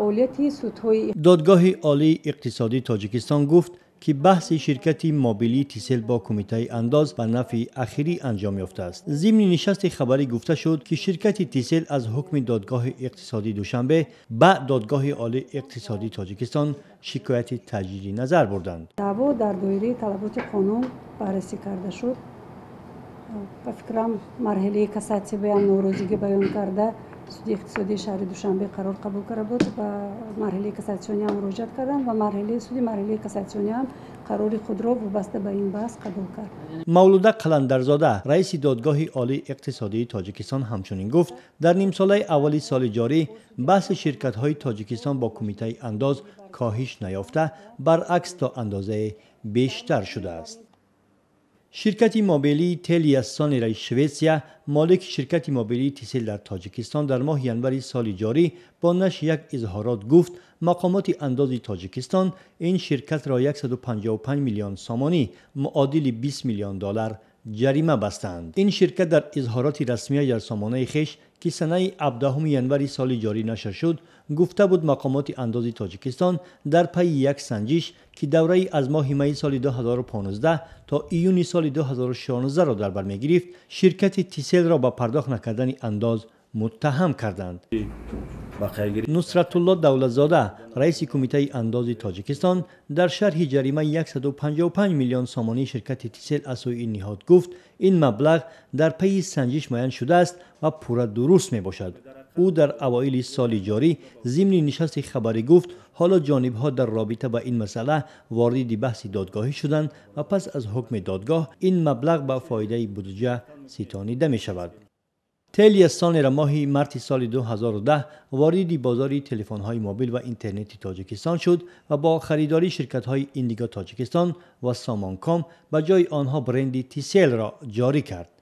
Фаъолияти судҳои Додгоҳи Олии Иқтисодии Тоҷикистон гуфт, ки баҳси ширкати мобилии Тисел бо Кумитаи андоз ба нафъи ахирӣ анҷом ёфтааст. Зимни нишасти хабарӣ гуфта шуд, ки ширкати Тисел аз ҳукми Додгоҳи иқтисодии Душанбе ба Додгоҳи Олии Иқтисодии Тоҷикистон шикояти таҷдиди назар бурданд. Даъво дар доираи талаботи қонун баррасӣ карда шуд. Ба фикрам, марҳилаи кассатсия баям норозигӣ баён карда, Суди иқтисодии шаҳри Душанбе қарор қабул карда буд ва марҳилаи кассатсионӣ ҳам муроҷиат кардам ва марҳилаи суди марҳилаи кассатсионӣ ҳам қарори худро вобаста ба ин баҳс қабул кард. Мавлуда Қаландарзода, раиси Додгоҳи Олии Иқтисодии Тоҷикистон, ҳамчунин гуфт, дар нимсолаи аввали соли ҷорӣ баҳси ширкатҳои Тоҷикистон бо Кумитаи андоз коҳиш наёфта, баръакс, то андозае бештар шудааст. Ширкати мобилии Телия Сонераи Шветсия, молики ширкати мобилии Тисел дар Тоҷикистон, дар моҳи январи соли ҷорӣ бо нашри як изҳорот гуфт, мақомоти андози Тоҷикистон ин ширкатро 155 миллион сомонӣ, муодили 20 миллион доллар, ҷарима бастанд. Ин ширкат дар изҳороти расмия дар сомонаи хеш, ки санаи 17 январи соли ҷорӣ нашр шуд, гуфта буд, мақомоти андози Тоҷикистон дар пайи як санҷиш, ки давраи аз моҳи майи соли 2015 то июни соли 2016-ро дар бар мегирифт, ширкати Тиселро ба пардохт накардани андоз муттаҳам карданд. Нусратулло Давлатзода, раиси Кумитаи андози Тоҷикистон, дар шарҳи ҷаримаи 155 миллион сомонии ширкати Тисел аз сӯи ин ниҳод гуфт, ин маблағ дар пайи санҷиш муайян шудааст ва пурра дуруст мебошад. Ӯ дар авоили соли ҷорӣ зимни нишасти хабарӣ гуфт, ҳоло ҷонибҳо дар робита ба ин масъала вориди баҳси додгоҳӣ шуданд ва пас аз ҳукми додгоҳ ин маблағ ба фоидаи буҷа ситонида мешавад. Телия Сонера моҳи марти соли 2010 вориди бозори телефонҳои мобил ва интернети Тоҷикистон шуд ва бо харидории ширкатҳои Индиго Тоҷикистон ва Сомонком ба ҷои онҳо бренди Тиселро ҷорӣ кард.